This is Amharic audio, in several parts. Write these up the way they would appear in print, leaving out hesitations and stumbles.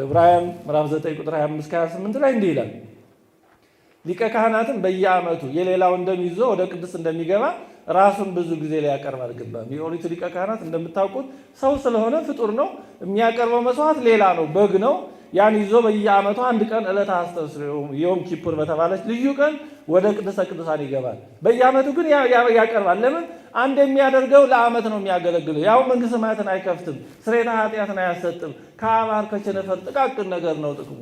ዕብራውያን ምዕራፍ 9 ቁጥር 25 28 ላይ እንዲህ ይላል፣ ሊቀ ካህናትም በየዓመቱ የሌላውን ደም ይዞ ወደ ቅድስት እንደሚገባ ራሱን ብዙ ጊዜ ሊያቀርብ አልገባም። የኦሪቱ ሊቀ ካህናት እንደምታውቁት ሰው ስለሆነ ፍጡር ነው። የሚያቀርበው መስዋዕት ሌላ ነው፣ በግ ነው። ያን ይዞ በየዓመቱ አንድ ቀን ዕለተ አስተስርዮ ዮም ኪፑር በተባለች ልዩ ቀን ወደ ቅድስተ ቅዱሳን ይገባል። በየዓመቱ ግን ያቀርባል። ለምን? አንድ የሚያደርገው ለዓመት ነው የሚያገለግለው። ያው መንግሥተ ሰማያትን አይከፍትም፣ ስርየተ ኃጢአትን አያሰጥም። ከአባር ከቸነፈር ጥቃቅን ነገር ነው ጥቅሙ።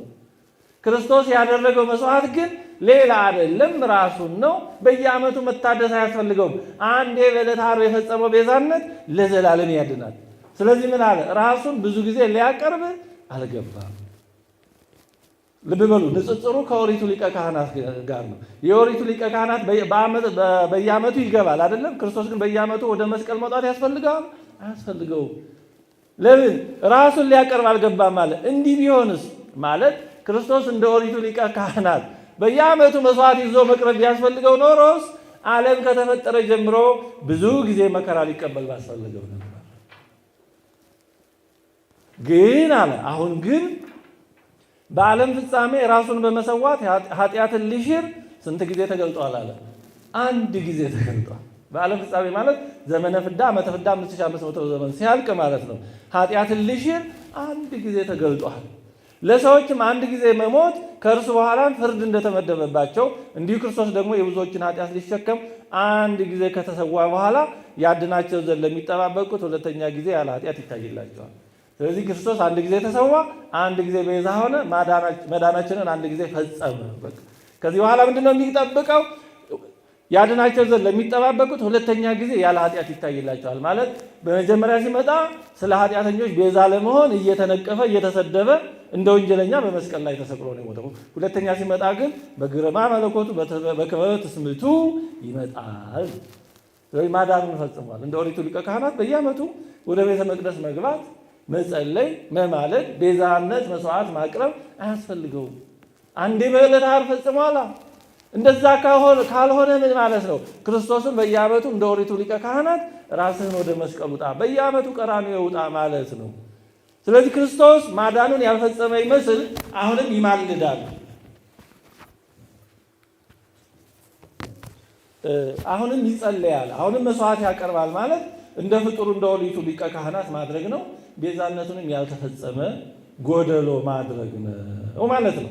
ክርስቶስ ያደረገው መስዋዕት ግን ሌላ አይደለም፣ ራሱን ነው። በየዓመቱ መታደስ አያስፈልገውም። አንዴ በዕለተ ዓርብ የፈጸመው ቤዛነት ለዘላለም ያድናል። ስለዚህ ምን አለ? ራሱን ብዙ ጊዜ ሊያቀርብ አልገባም። ልብ በሉ፣ ንጽጽሩ ከኦሪቱ ሊቀ ካህናት ጋር ነው። የኦሪቱ ሊቀ ካህናት በየዓመቱ ይገባል አይደለም? ክርስቶስ ግን በየዓመቱ ወደ መስቀል መውጣት ያስፈልገዋል? አያስፈልገውም። ለምን? ራሱን ሊያቀርብ አልገባም አለ። እንዲህ ቢሆንስ ማለት ክርስቶስ እንደ ኦሪቱ ሊቀ ካህናት በየዓመቱ መስዋዕት ይዞ መቅረብ ቢያስፈልገው ኖሮስ ዓለም ከተፈጠረ ጀምሮ ብዙ ጊዜ መከራ ሊቀበል ባስፈልገው ነበር። ግን አለ አሁን ግን በዓለም ፍጻሜ ራሱን በመሰዋት ኃጢአትን ሊሽር ስንት ጊዜ ተገልጧል አለ? አንድ ጊዜ ተገልጧል። በዓለም ፍጻሜ ማለት ዘመነ ፍዳ ዓመተ ፍዳ 5500 ዘመን ሲያልቅ ማለት ነው። ኃጢአትን ሊሽር አንድ ጊዜ ተገልጧል። ለሰዎችም አንድ ጊዜ መሞት ከእርሱ በኋላም ፍርድ እንደተመደበባቸው እንዲሁ ክርስቶስ ደግሞ የብዙዎችን ኃጢአት ሊሸከም አንድ ጊዜ ከተሰዋ በኋላ ያድናቸው ዘንድ ለሚጠባበቁት ሁለተኛ ጊዜ ያለ ኃጢአት ይታይላቸዋል። ስለዚህ ክርስቶስ አንድ ጊዜ ተሰዋ፣ አንድ ጊዜ ቤዛ ሆነ፣ መዳናችንን አንድ ጊዜ ፈጸመ። በቃ ከዚህ በኋላ ምንድን ነው የሚጠብቀው? ያድናቸው ዘንድ ለሚጠባበቁት ሁለተኛ ጊዜ ያለ ኃጢአት ይታይላቸዋል። ማለት በመጀመሪያ ሲመጣ ስለ ኃጢአተኞች ቤዛ ለመሆን እየተነቀፈ እየተሰደበ እንደ ወንጀለኛ በመስቀል ላይ ተሰቅሎ ነው የሞተው። ሁለተኛ ሲመጣ ግን በግርማ መለኮቱ በክበበ ትስብእቱ ይመጣል። ስለዚህ ማዳኑን ፈጽሟል። እንደ ኦሪቱ ሊቀ ካህናት በየዓመቱ ወደ ቤተ መቅደስ መግባት፣ መጸለይ፣ መማለድ፣ ቤዛነት መስዋዕት ማቅረብ አያስፈልገውም። አንዴ በዕለተ ዓርብ ፈጽሟላ። እንደዛ ካልሆነ ምን ማለት ነው? ክርስቶስን በየዓመቱ እንደ ኦሪቱ ሊቀ ካህናት ራስህን ወደ መስቀል ውጣ፣ በየዓመቱ ቀራንዮ ውጣ ማለት ነው። ስለዚህ ክርስቶስ ማዳኑን ያልፈጸመ ይመስል አሁንም ይማልዳል፣ አሁንም ይጸለያል፣ አሁንም መስዋዕት ያቀርባል። ማለት እንደ ፍጡሩ እንደ ኦሪቱ ሊቀ ካህናት ማድረግ ነው። ቤዛነቱንም ያልተፈጸመ ጎደሎ ማድረግ ነው ማለት ነው።